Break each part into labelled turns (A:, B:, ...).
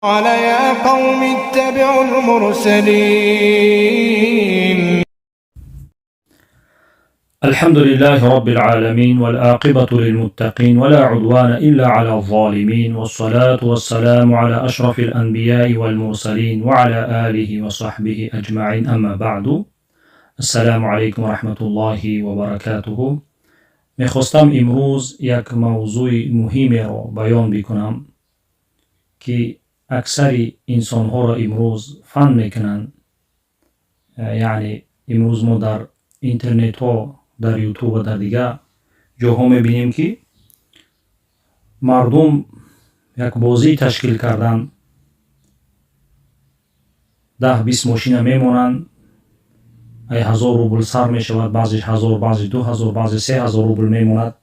A: قال يا قوم اتبعوا المرسلين.
B: الحمد لله رب العالمين، والآقبة للمتقين، ولا عدوان إلا على الظالمين، والصلاة والسلام على أشرف الأنبياء والمرسلين وعلى آله وصحبه أجمعين، أما بعد، السلام عليكم ورحمة الله وبركاته. Мехостам имрӯз як мавзӯи муҳимеро баён бикунам, ки аксари инсонҳоро имрӯз фан мекунанд. Яъне имрӯз мо дар интернетҳо, дар Ютуб ва дар дигар ҷоҳо мебинем, ки мардум як бозӣ ташкил карданд, 10-20 мошина мемонанд, ай 1000 рубл сар мешавад, баъзеш 1000, баъзе 2000, баъзе 3000 рубл мемонад,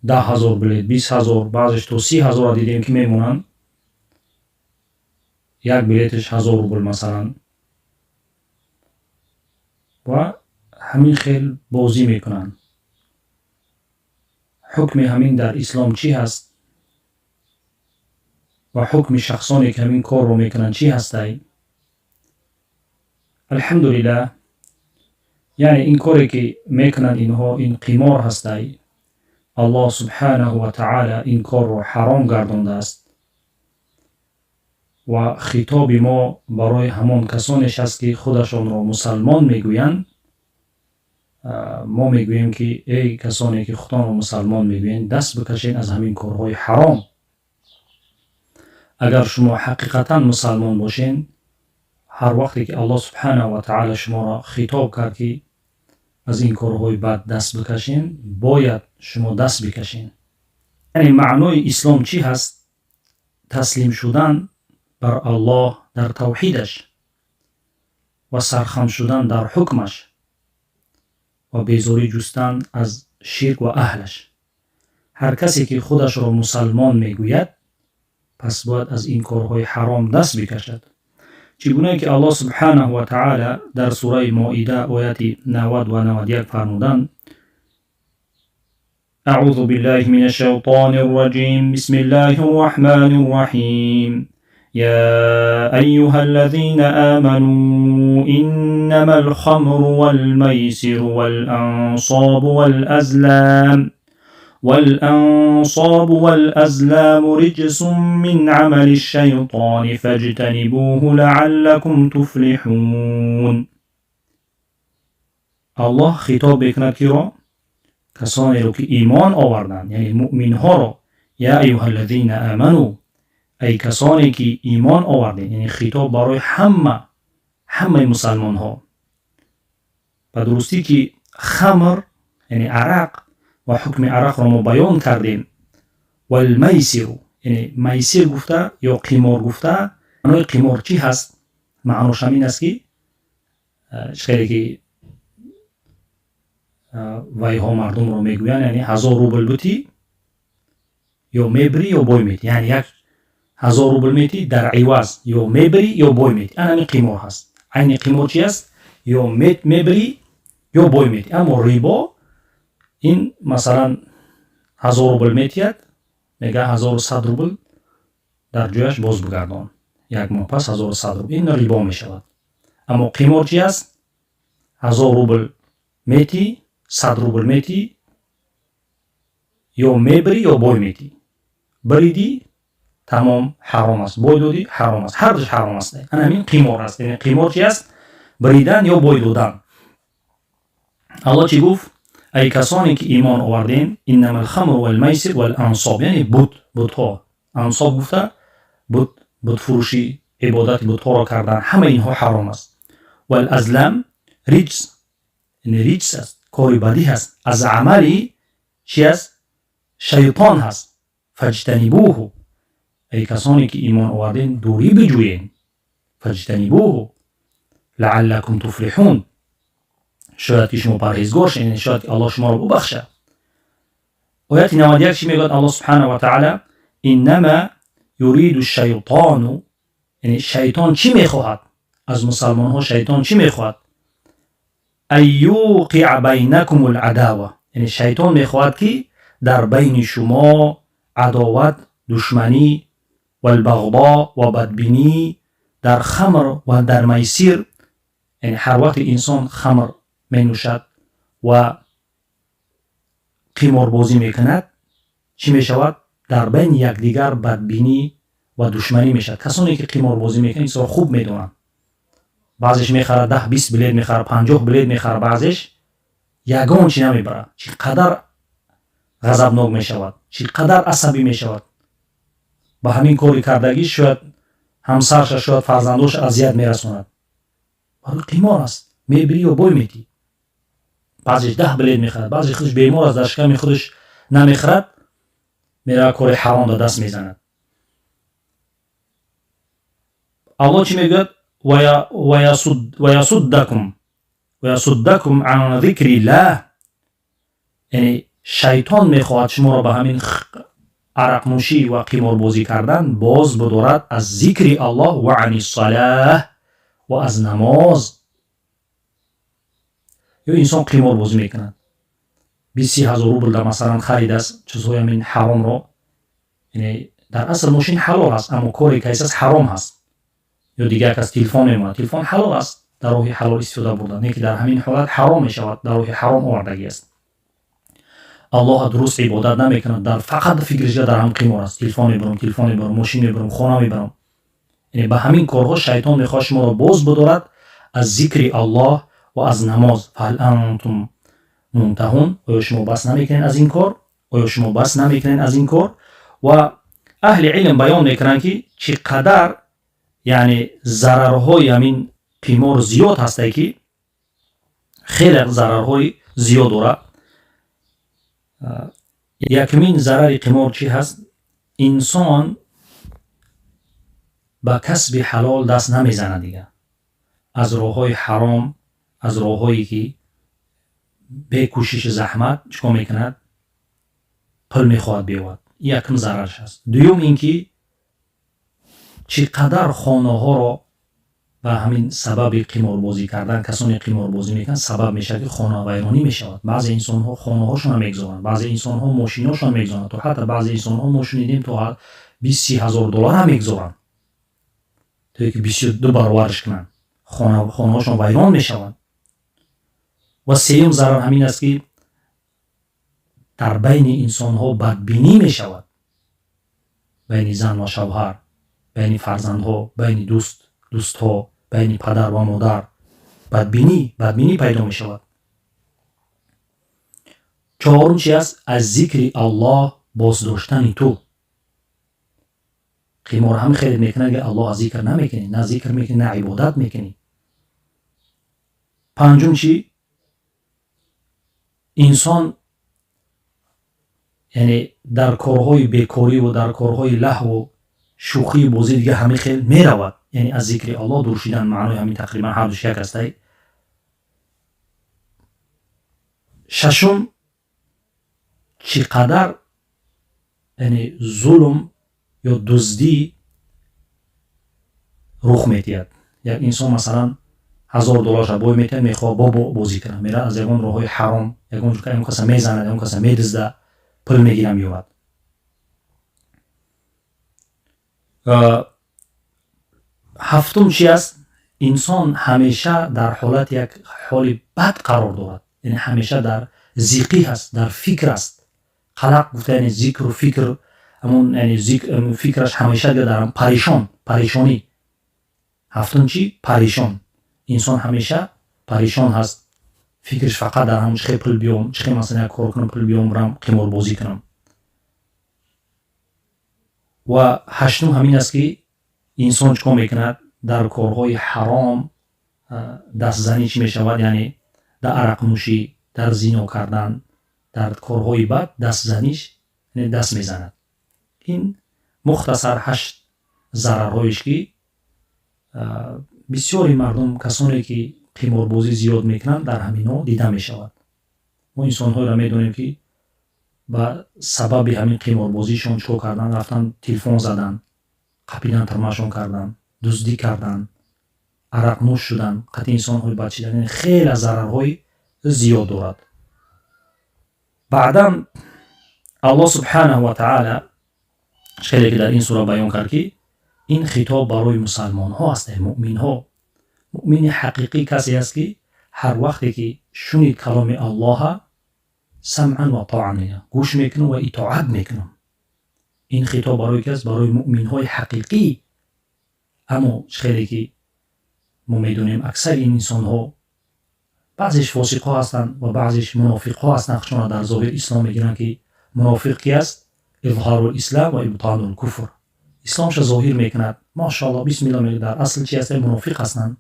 B: 10 000 билет, 20 000, баъзеш то 30 000-ра дидем, ки мемонанд, як билеташ 1000 рубл масалан, ва ҳамин хел бозӣ мекунанд. Ҳукми ҳамин дар ислом чӣ ҳаст ва ҳукми шахсоне, ки ҳамин корро мекунанд, чӣ ҳастай? Алҳамдулиллаҳ, яъне ин коре, ки мекунанд инҳо, ин қимор ҳастай. Аллоҳ субҳанаҳу ва таъала ин корро ҳаром гардондааст ва хитоби мо барои ҳамон касонеш аст, ки худашонро мусалмон мегӯянд. Мо мегӯем, ки эй касоне, ки худтонро мусалмон мегӯянд, даст бикашед аз ҳамин корҳои ҳаром. Агар шумо ҳақиқатан мусалмон бошед, ҳар вақте ки Аллоҳ субҳанаҳу ва таъала шуморо хитоб кард, ки аз ин корҳои бад даст бикашен, бояд шумо даст бикашен. Яъне маънои ислом чӣ ҳаст? Таслим шудан бар Аллоҳ дар тавҳидаш ва сархам шудан дар ҳукмаш ва безорӣ ҷустан аз ширк ва аҳлаш. Ҳар касе, ки худашро мусалмон мегӯяд, пас бояд аз ин корҳои ҳаром даст бикашад. Чӣ гунае ки Аллоҳ субҳанаҳу ва таъала дар сураи Моида, ояти 90 ва 91 фармуданд: أعوذ بالله من الشيطان الرجيم، بسم الله الرحمن الرحيم. يا أيها الذين آمنوا إنما الخمر والميسر والأنصاب والأزلام رجس من عمل الشيطان فاجتنبوه لعلكم تفلحون. Аллоҳ хитоб мекунад киро? Касонеро, ки имон оварданд, яъне муъминҳоро. يا أيها الذين آمنوا, ай касоне, ки имон овардед, яъне хитоб барои ҳамаи мусалмонҳо. Ба дурустӣ, ки хамр, яъне арақ, ва ҳукми арақро мо баён кардем, والميسر, яъне майсир гуфта ё қимор гуфта. Маънои қимор чӣ ҳаст? Маънош ҳамин аст, ки хеле ки вайҳо мардумро мегӯянд, яъне 1000 рубл бутӣ, ё мебирӣ, ё бой метӣ. Яъне 1000 рубл метӣ, дар иваз ё мебирӣ, ё бой метӣ. Ана ҳамин қимор ҳаст. Айни қимор чи аст? Ё мебирӣ, ё бой метӣ. Аммо рибо ин, масалан, 1000 рубл метиҳад, мега 1100 рубл дар ҷояш боз бигардон як моҳ пас, 1100 рубл. Ин рибо мешавад. Аммо қимор чи аст? 1000 рубл метӣ, 100 рубл метӣ, ё мебирӣ, ё бой метӣ. Биридӣ, тамом, ҳаром аст, бой додӣ, ҳаром аст, ҳардуш ҳаром аст. Ана ҳамин қимор аст. Яъне қимор чи аст? Биридан ё бой додан. Аллоҳ чӣ гуфт? Ай касоне, ки имон овардем, إنما الخمر والميسر والأنصاب, яъне бут, бутҳо, ансоб гуфта бут, бутфурӯшӣ, ибодати бутҳоро кардан, ҳама инҳо ҳаром аст. والأزلام رجس, яъне риҷс аст, кори бадӣ ҳаст, аз амали чи аст? Шайтон ҳаст. فاجتنبوه, эй касоне, ки имон овардем, дурӣ биҷӯед. فاجتنبوه لعلكم تفلحون, шояд ки шумо парҳезгор шавед, шояд ки Аллоҳ шуморо бубахшад. Ояти 91 чӣ мегӯяд Аллоҳ субҳанаҳу ва таъала? إنما يريد الشيطان, яъне шайтон чӣ мехоҳад аз мусалмонҳо? Шайтон чӣ мехоҳад? أن يوقع بينكم العداوة, яъне шайтон мехоҳад, ки дар байни шумо адоват, душманӣ. валбағдо ва бадбинӣ дар хамр ва дар майсир. Яъне ҳар вақте инсон хамр менӯшад ва қиморбозӣ мекунад, чӣ мешавад? Дар байни якдигар бадбинӣ ва душманӣ мешавад. Касоне ки қиморбозӣ мекунанд, инсонро хуб медонанд. Баъзеш мехарад, 10-20 билет мехарад, 50 билет мехарад, баъзеш ягон чӣ намебарад. Чӣ қадар ғазабнок мешавад, чӣ қадар асабӣ мешавад. Ба ҳамин кори кардагӣ шояд ҳамсарша, шояд фарзандоша азият мерасонад. Барои қимор аст, мебирӣ ё бой метӣ. Баъзеш 10 билет мехарад, баъзе худаш бемор аст, дар шиками худаш намехӯрад, меравад, кори ҳаром да даст мезанад. Аллоҳ чӣ мегӯяд? Ваясуддакум ан зикриллаҳ. Яъне шайтон мехоҳад шуморо ба ҳамин арақнӯшӣ ва қиморбозӣ кардан боз бидорад аз зикри Аллоҳ, ва ани ссалаҳ, ва аз намоз. Ё инсон қиморбозӣ мекунад, 20-30 ҳазор рубл дар масалан харидааст чизҳои ҳамин ҳаромро. Яъне дар асл мошин ҳалол аст, аммо коре ки аст, ҳаром ҳаст. Ё дигар кас телефон мемонад, телефон ҳалол аст дар роҳи ҳалол истифода бурдан, не ки дар ҳамин ҳолат ҳаром мешавад, дар роҳи ҳаром овардагӣ аст. Аллоҳа дуруст ибодат намекунад, дар фақат фикриш дар ҳам қимор аст: телефон мебарам, телефон мебарам, мошин мебарам, хона мебарам. Яъне ба ҳамин корҳо шайтон мехоҳад шуморо боз бидорад аз зикри Аллоҳ ва аз намоз. Фаҳал антум мунтаҳун. Оё шумо бас намекунед аз ин кор? Оё шумо бас намекунед аз ин кор? Ва аҳли илм баён мекунанд, ки чӣ қадар, яъне, зарарҳои ҳамин қимор зиёд ҳастае, ки хеле зарарҳои зиёд дорад. Якумин зарари қимор чӣ ҳаст? Инсон ба касби ҳалол даст намезанад, дигар аз роҳҳои ҳаром, аз роҳҳое ки бекӯшиши заҳмат чӣ кор мекунад, пул мехоҳад биёвад. Ин якум зарарш аст. Дуюм ин ки чӣ қадар хонаҳоро ба ҳамин сабаби қиморбозӣ кардан, касоне қиморбозӣ мекунанд, сабаб мешавад, ки хонавайронӣ мешавад. Баъзе инсонҳо хонаҳошонро мегузоранд, баъзе инсонҳо мошиношонро мегузоранд, то ҳатто баъзе инсонҳо, мо шунидем, то 20-30 ҳазор долларам мегузоранд, то ки 22 баробарш кунанд, хонаҳошон вайрон мешавад. Ва сеюм зарар ҳамин аст, ки дар байни инсонҳо бадбинӣ мешавад, байни зан ва шавҳар, байни фарзандҳо, байни дӯстҳо, байни падар ва модар бадбинӣ пайдо мешавад. Чорум чи аст? Аз зикри Аллоҳ боздоштани ту. Қимор ҳам хеле мекунад, ки Аллоҳ зикр намекунӣ, на зикр мекунӣ, на ибодат мекунӣ. Панҷум чи? Инсон, яъне, дар корҳои бекориву дар корҳои лаҳву шӯхию бозӣ дига ҳамин хел меравад. Яъне аз зикри Аллоҳ дур шидан, маънои ҳамин тақрибан ҳардуш як астай. Шашум, чӣ қадар, яъне, зулм ё дуздӣ рух медиҳад. Як инсон, масалан, 1000 долларша бой метиҳад, мехоҳад бо бозӣ кунад, меравад, аз ягон роҳҳои ҳаром ягон каса мезанад, ягон каса медизда, пул мегира, меёрад. Ҳафтум чи аст? Инсон ҳамеша дар ҳолати як ҳоли бад қарор дорад, яъне ҳамеша дар зиқӣ ҳаст, дар фикр аст. Қалақ гуфта, яъне зикру фикр, ҳамон, яъне фикраш ҳамеша дар парешон, парешонӣ. Ҳафтум чи? Парешон. Инсон ҳамеша парешон ҳаст, фикраш фақат дар ҳамон чӣ хел пул биём, чӣ хел, масалан, як кор кунам, пул биём, рам қиморбозӣ кунам. Ва ҳаштум ҳамин аст, ки инсон чӣ кор мекунад? Дар корҳои ҳаром дастзанӣ чӣ мешавад, яъне дар арақнӯшӣ, дар зино кардан, дар корҳои бад дастзаниш, даст мезанад. Ин мухтасар ҳашт зарарҳоеш, ки бисёри мардум, касоне ки қиморбозӣ зиёд мекунанд, дар ҳаминҳо дида мешавад. Мо инсонҳоеро медонем, ки ба сабаби ҳамин қиморбозишон чӣ кор кардан? Рафтан, телефон задан, қапидан, тирмашон кардан, дуздӣ кардан, арақнӯш шудан, қатъи инсонҳои бад шидан. Хеле зарарҳои зиёд дорад. Баъдан Аллоҳ субҳанаҳу ва таала хеле ки дар ин сура баён кард, ки Ин хитоб барои мусалмонҳо аст, муъминҳо. Муъмини ҳақиқӣ касе аст, ки ҳар вақте ки шунид каломи Аллоҳа, самъан ва тоан мегӯяд, гӯш мекунам ва итоат мекунам. Ин хитоб барои ки аст? Барои муъминҳои ҳақиқӣ. Аммо чӣ хеле ки мо медонем, аксари ин инсонҳо баъзеш фосиқҳо ҳастанд ва баъзеш мунофиқҳо ҳастанд, худшонро дар зоҳир ислом мегиранд. Ки мунофиқ ки аст? Изҳору лислам ва ибтону лкуфр. Исломша зоҳир мекунад, машоалло, бисмилла мегӯяд, дар асл чи ҳаст? Мунофиқ ҳастанд,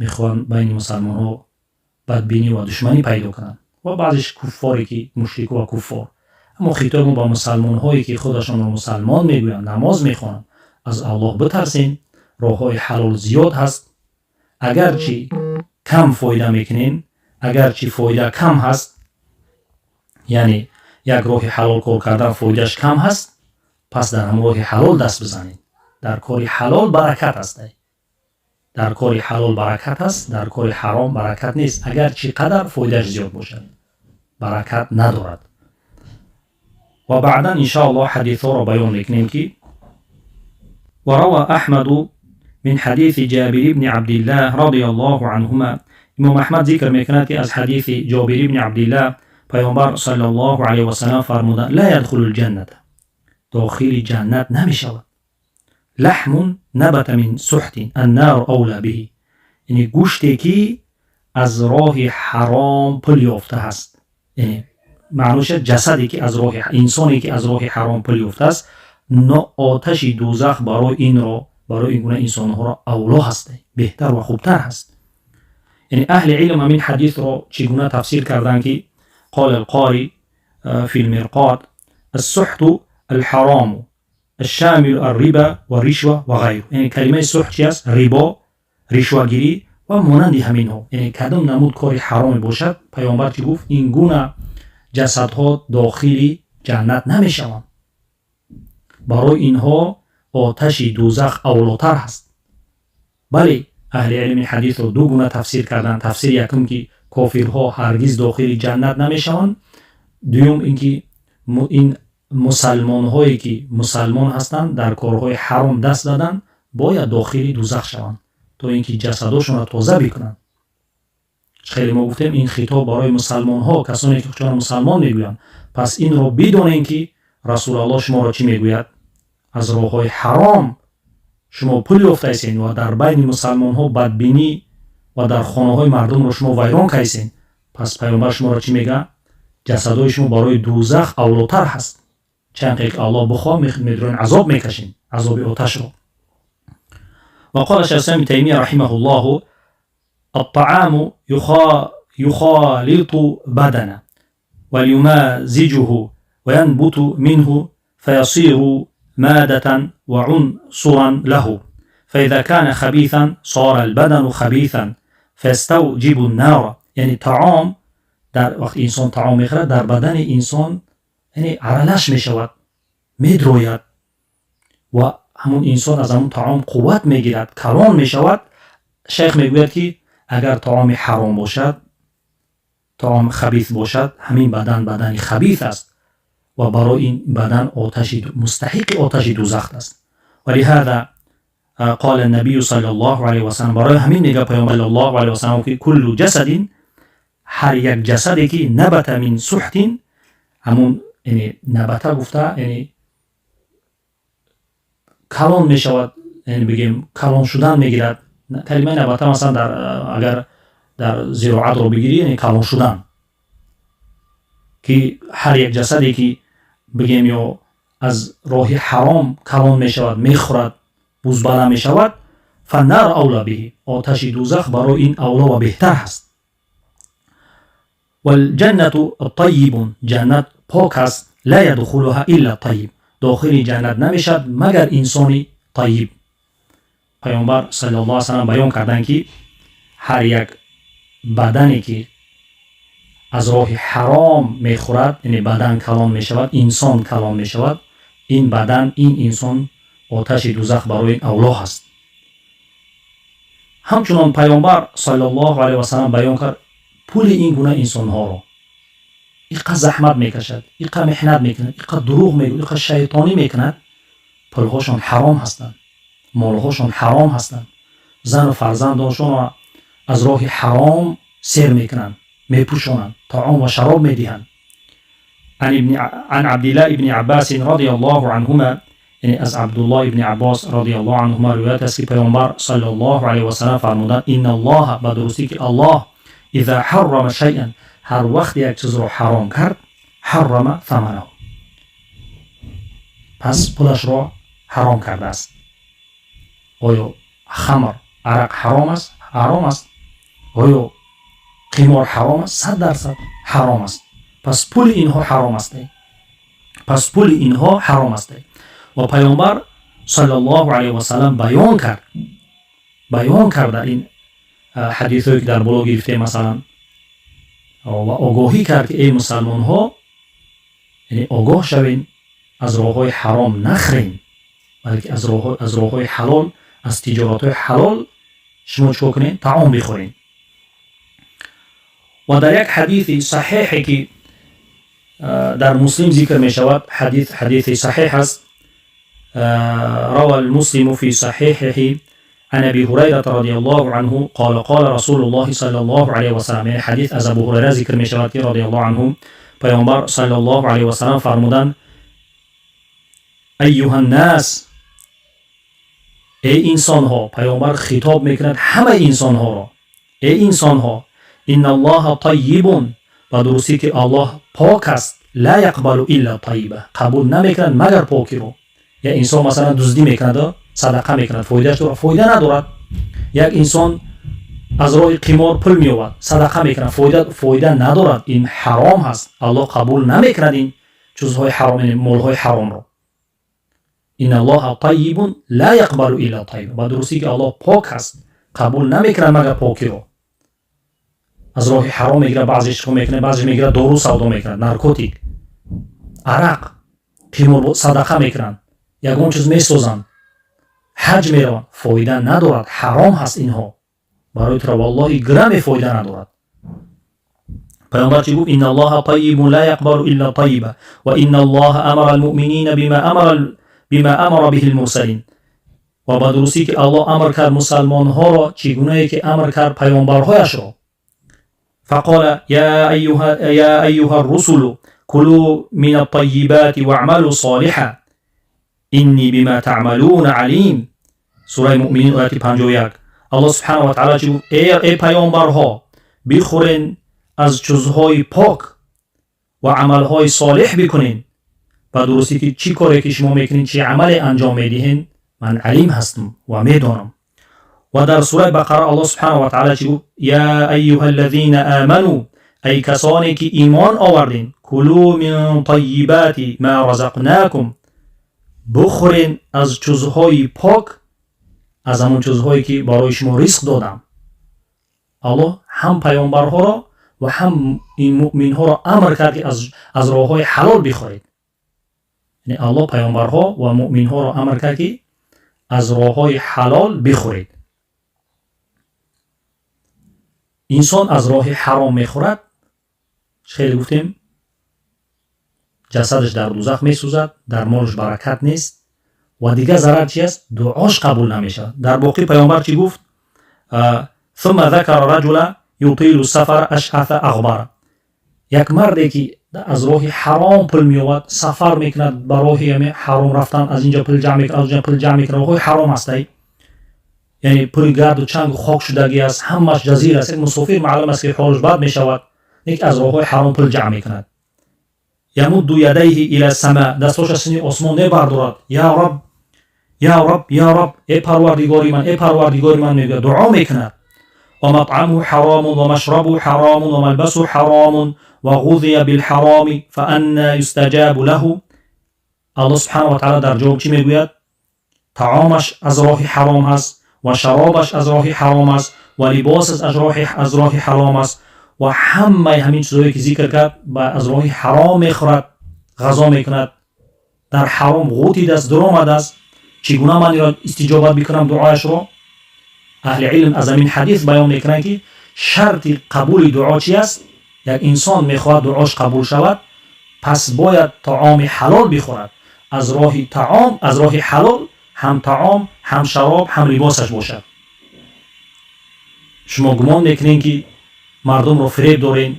B: мехоҳанд байни мусалмонҳо бадбинӣ ва душманӣ пайдо кунанд. Ва баъзеш куффоре, ки мушрику ва куффор. Аммо хитоби мо ба мусалмонҳое, ки худашонро мусалмон мегӯянд, намоз мехонанд: аз Аллоҳ битарсем. Роҳҳои ҳалол зиёд ҳаст. Агарчи кам фоида мекунем, агарчи фоида кам ҳаст, яъне як роҳи ҳалол кор кардан фоидааш кам ҳаст, пас дар ҳамон роҳи ҳалол даст бизанед. Дар кори ҳалол баракат аст, дар кори ҳалол баракат аст, дар кори ҳаром баракат нест. Агар чӣ қадар фоидааш зиёд бошад, баракат надорад. Ва баъдан, иншоаллоҳ, ҳадисҳоро баён мекунем, ки وروى أحمد من حديث جابر بن عبد الله رضي الله عنهما. Имом Аҳмад зикр мекунад, ки аз ҳадиси Ҷобир ибни Абдиллаҳ Паёмбар саллаллоҳу алайҳи васалам фармуданд: لا يدخل الجنة, дохили ҷаннат намешавад, لحم نبت من سحت النار أولى به, яъне гӯште, ки аз роҳи ҳаром пул ёфта ҳаст. Яъне маъноша ҷасаде, ки аз роҳи инсоне, ки аз роҳи ҳаром пул ёфтааст, оташи дӯзах барои инро, барои ин гуна инсонҳоро авло ҳаст, беҳтар ва хубтар ҳаст. Яъне аҳли илм ҳамин ҳадисро чӣ гуна тафсир карданд, ки قال القاري في المرقاة: السحت الحرام الشامل الربا والرشوة وغيره. Яъне калимаи сухт чи аст? Рибо, ришвагирӣ ва монанди ҳаминҳо. Яъне кадом намуд кори ҳароме бошад, Паёмбар чӣ гуфт? Ин гуна ҷасадҳо дохили ҷаннат намешаванд, барои инҳо оташи дӯзах авлотар ҳаст. Бале, аҳли илми ҳадисро ду гуна тафсир карданд. Тафсири якум, ки кофирҳо ҳаргиз дохили ҷаннат намешаванд. Дуюм, ин ки ин мусалмонҳое, ки мусалмон ҳастанд, дар корҳои ҳаром даст заданд, бояд дохили дӯзах шаванд, то ин ки ҷасадошонро тоза бикунанд. Хеле мо гуфтем, ин хитоб барои мусалмонҳо, касоне ки худшонро мусалмон мегӯянд. Пас инро бидонем, ки Расулаллоҳ шуморо чӣ мегӯяд? Аз роҳҳои ҳаром шумо пул ёфтаистен ва дар байни мусалмонҳо бадбинӣ ва дар хонаҳои мардумро шумо вайрон кардистен. Пас Паёмбар шуморо чӣ мегӯяд? Ҷасадҳои шумо барои дӯзах авлотар ҳаст. Чанқе ки Аллоҳ бихоҳ, медроен, азоб мекашем, азоби оташро. وقال شيخ الإسلام ابن تيمية رحمه الله: الطعام يخالط بدنه ويمازجه وينبت منه فيصير مادة وعنصرا له، فإذا كان خبيثا صار البدن خبيثا فيستوجب النار. Яъне таом дар вақти инсон таом мехӯрад, дар бадани инсон, яъне аралаш мешавад, медрояд ва ҳамун инсон аз ҳамун таом қувват мегирад, калон мешавад. Шайх мегӯяд, ки агар таоми ҳаром бошад, таом хабис бошад, ҳамин бадан бадани хабис аст ва барои ин бадан оташи мустаҳиқи оташи дӯзах аст. ولهذا قال النبي صلى الله عليه وسلم, барои ҳамин мега Паёмбар صلى الله عليه وسلم, ки كل جسد, ҳар як ҷасаде, ки نبت من سحت, ҳамун яъне نبت гуфта, яъне калон мешавад, яъне бигем, калон шудан мегирад. Калимаи نبت, масалан, дар агар дар зироатро бигирӣ, яъне калон шудан, ки ҳар як ҷасаде, ки бигем, ё аз роҳи ҳаром калон мешавад, мехӯрад, бузбала мешавад, فالنار أولى به, оташи дӯзах барои ин авло ва беҳтар ҳаст. والجنة طيب, ҷаннат пок аст, لا يدخلها إلا طيب, дохили ҷаннат намешавад, магар инсони тайиб. Паёмбар صلى الله عليه وسلم баён карданд, ки ҳар як бадане, ки аз роҳи ҳаром мехӯрад, яъне бадан калон мешавад, инсон калон мешавад, ин бадан, ин инсон, оташи дӯзах барои ин авло ҳаст. Ҳамчунон Паёмбар صلى الله عليه وسلم баён кард пули ин гуна инсонҳоро. Иқа заҳмат мекашад, иқа меҳнат мекунад, иқа дурӯғ мегӯяд, иқа шайтонӣ мекунад, пулҳошон ҳаром ҳастанд. Молҳошон ҳаром ҳастанд, зану фарзандоншонро аз роҳи ҳаром сер мекунанд, мепӯшонанд, таом ва шароб медиҳанд. عن عبد الله ابن عباس رضي الله عنهما, яъне аз Абдуллоҳ ибни Аббос радиаллоҳу анҳума ривоят аст, ки Паёмбар саллаллоҳу алайҳи васалам фармуданд: инналлоҳа, ба дурустӣ ки Аллоҳ, иза ҳаррама шайъан, ҳар вақте як чизро ҳаром кард, ҳаррама саманаҳу, пас пулашро ҳаром кардааст. Оё хамр, арақ ҳаром аст? Ҳаром аст. Оё қимор ҳаром аст? 100% ҳаром аст. Пас пули инҳо ҳаром аст, пас пули инҳо ҳаром аст. Ва Паёмбар саллаллоҳу алайҳи васалам баён кард дар ин ҳадисҳое, ки дар боло гирифтем, масалан, ва огоҳӣ кард, ки эй мусалмонҳо, яъне огоҳ шавен, аз роҳҳои ҳаром нахӯрен, балки аз роҳҳои ҳалол, аз тиҷоратҳои ҳалол шумо чикор кунед? Таом бихӯрен. Ва дар як ҳадиси саҳеҳе, ки дар Муслим зикр мешавад, ҳадис ҳадиси саҳеҳ аст, روى المسلم في صحيحه عن ابي هريره رضي الله عنه قال: قال رسول الله صلى الله عليه وسلم. یعنی حدیث از ابو هریره ذکر می شود که رضی الله عنه پیامبر صلی الله علیه و سلم فرمودند: ایها الناس، эй инсонҳо. Паёмбар хитоб мекунад ҳамаи инсонҳоро: эй инсонҳо, إن الله طيب, ба дурустӣ ки Аллоҳ пок аст, لا يقبل إلا طيبا, қабул намекунад магар покиро. Як инсон, масалан, дуздӣ мекунад, садақа мекунад, фоидааш дорад? Фоида надорад. Як инсон аз роҳи қимор пул меёбад, садақа мекунад, фоида надорад. Ин ҳаром ҳаст, Аллоҳ қабул намекунад ин чизҳои ҳаром, молҳои ҳаромро. إن الله طيب لا يقبل إلا طيبا, ба дурустӣ ки Аллоҳ пок ҳаст, қабул намекунад магар покиро. Аз роҳи ҳаром мегирад, баъзеш чикор мекунад? Баъзеш мегирад, дору савдо мекунад, наркотик, арақ, қимор, садақа мекунанд, ягон чиз месозанд, ҳаҷ мераванд, фоида надорад, ҳаром ҳаст инҳо барои тура, валлоҳи, граме фоида надорад. Паёмбар чӣ гуфт? إن الله طيب لا يقبل إلا طيبا وإن الله أمر المؤمنين بما أمر به المرسلين. Ва ба дурустӣ ки Аллоҳ амр кард мусалмонҳоро, чӣ гунае ки амр кард паёмбарҳояшро. فقال: يا أيها الرسل كلوا من الطيبات واعملوا صالحا إني بما تعملون عليم. Сураи Муъминин, ояти 51. Аллоҳ субҳанаҳу ва таъала чӣ гуфт? Эй паёмбарҳо, бихӯрен аз чизҳои пок ва амалҳои солеҳ бикунен. Ба дурустӣ ки чӣ коре ки шумо мекунед, чӣ амале анҷом медиҳен, ман алим ҳастам ва медонам. Ва дар сураи Бақара Аллоҳ субҳанаҳу ва таъала чӣ гуфт? يا أيها الذين آمنوا, эй касоне ки имон овардем, كلوا من طيبات ما رزقناكم, бухӯрен аз чизҳои пок, аз ҳамон чизҳое ки барои шумо ризқ додам. Аллоҳ ҳам паёмбарҳоро ва ҳам ин муъминҳоро амр кард, ки аз роҳҳои ҳалол бихӯред. Яъне Аллоҳ паёмбарҳо ва муъминҳоро амр кард, ки аз роҳҳои ҳалол бихӯред. Инсон аз роҳи ҳаром мехӯрад, хеле гуфтем, ҷасадаш дар дузах месӯзад, дар молаш баракат нест ва дигар зарар чи аст? Дуош қабул намешавад. Дар боқӣ паёмбар чӣ гуфт? ثم ذكر رجلا يطيل السفر أشعث أغبر. Як марде ки аз роҳи ҳаром пул меёбад, сафар мекунад, ба роҳи ҳаром рафтан, аз инҷо пул ҷамъ мекунад, аз инҷо пул ҷамъ мекунад, роҳҳои ҳаром ҳастай, яъне пури гарду чангу хок шудагӣ аст, ҳамаш ҷазир аст. Як мусофир маълум аст, ки ҳолаш бад мешавад, лекин аз роҳҳои ҳаром пул ҷамъ мекунад. يمد يديه إلى السماء, дастошa сини осмон мебардорад, يا رب, يا رب, يا رب, эй Парвардигори ман, эй Парвардигори ман, мегӯяд, дуо мекунад. ومطعمه حرام ومشربه حرام وملبسه حرام وغذي بالحرام فأنى يستجاب له. Аллоҳ субҳанаҳу ва таъала дар ҷавоб чӣ мегӯяд? Таомаш аз роҳи ҳаром ҳаст ва шаробаш аз роҳи ҳаром аст ва либосаш аз роҳи ҳаром аст ва ҳамаи ҳамин чизҳое ки зикр кард, аз роҳи ҳаром мехӯрад, ғазо мекунад, дар ҳаром ғутидааст, дуромадааст. Чӣ гуна ман иро истиҷобат бикунам дуояшро? Аҳли илм аз ҳамин ҳадис баён мекунанд, ки шарти қабули дуо чи аст? Як инсон мехоҳад дуош қабул шавад, пас бояд таоми ҳалол бихӯрад. Аз роҳи таом, аз роҳи ҳалол ҳам таом, Ҳам шароб, ҳам либосаш бошад. Шумо гумон мекунед, ки мардумро фиреб дорен,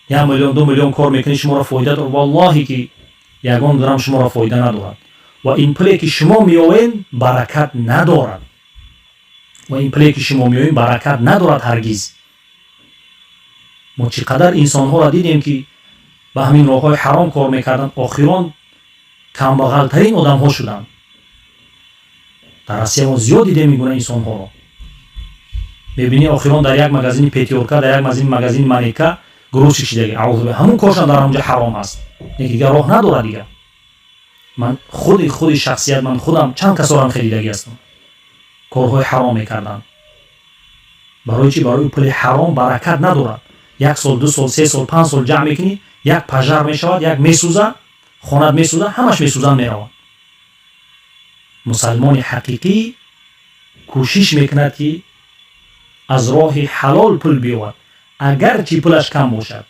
B: 1 миллион, 2 миллион кор мекунед, шуморо фоида дорад. Валлоҳе ки ягон грамм шуморо фоида надорад. Ва ин пуле, ки шумо меовен, баракат надорад. Ва ин пуле, ки шумо меоен, баракат надорад ҳаргиз. Мо чӣ қадар инсонҳоро дидем, ки ба ҳамин роҳҳои ҳаром кор мекарданд, охирон камбағалтарин одамҳо шуданд. Дар Россия мо зиёд дидем ин гуна инсонҳоро. Мебинӣ, охирон дар як магазини «Пятёрка», дар як магазини «Монетка» грузчик шидаги. Ҳамун коршон дар ҳамонҷо ҳаром аст, лекин дигар роҳ надорад. Дигар ман худи шахсият, ман худам чанд касорам хелидагӣ ҳастам, корҳои ҳаром мекарданд. Барои чӣ? Барои пули ҳаром баракат надорад. Як сол, 2 сол, 3 сол, 5 сол ҷамъ мекунӣ, як пожар мешавад, як месӯза, хонат месӯза, ҳамаш месӯзан меравад. Мусалмони ҳақиқӣ кӯшиш мекунад, ки аз роҳи ҳалол пул биёвад, агарчи пулаш кам бошад.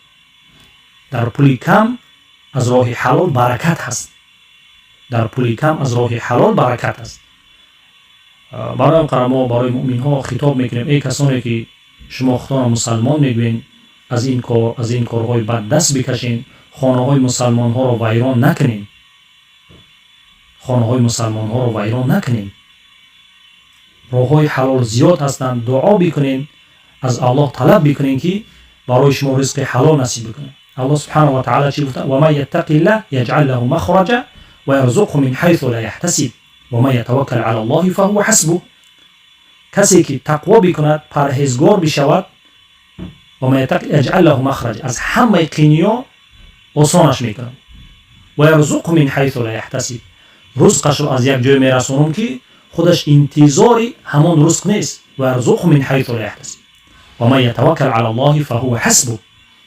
B: Дар пули кам аз роҳи ҳалол баракат ҳаст. Дар пули кам аз роҳи ҳалол баракат аст. Барои он қадр мо барои муъминҳо хитоб мекунем: эй касоне, ки шумо худтонро мусалмон мегӯед, аз ин кор, аз ин корҳои бад даст бикашен. Хонаҳои мусалмонҳоро вайрон накунем, хонаҳои мусалмонҳоро вайрон накунем. Роҳҳои ҳалол зиёд ҳастанд. Дуо бикунем, аз Аллоҳ талаб бикунем, ки барои шумо ризқи ҳалол насиб бикунад. Аллоҳ سبحانه وتعالى чӣ гуфта? ومن يتق الله يجعل له مخرجا ويرزقه من حيث لا يحتسب ومن يتوكل على الله فهو حسبه. Касе ки тақво бикунад, парҳезгор бишавад, يجعل له مخرجا, аз ҳамаи қиниё осонаш мекунад, ويرزقه من حيث لا يحتسب, рузқашро аз як ҷое мерасонам, ки худаш интизори ҳамон рузқ нест. ويرزقه من حيث لا يحتسب ومن يتوكل على الله فهو حسبه.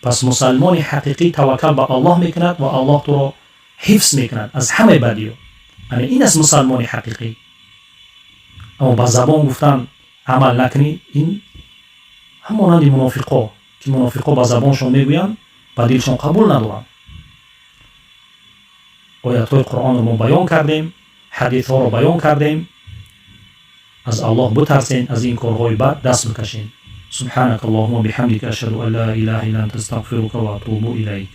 B: Пас мусалмони ҳақиқӣ таваккал ба Аллоҳ мекунад ва Аллоҳ туро ҳифз мекунад аз ҳамаи бадиё. Ана ин аст мусалмони ҳақиқӣ. Аммо ба забон гуфтан, амал накунӣ, ин ҳамонанди мунофиқо, ки мунофиқо ба забоншон мегӯянд, ба дилшон қабул надоранд. Оятҳои Қуръонро мо баён кардем, ҳадисҳоро баён кардем. Аз Аллоҳ бутарсен, аз ин корҳои бад даст бикашен. سبحانك اللهم بحمدك، أشهد أن لا إله إلا أنت، أستغفرك وأتوب إليك.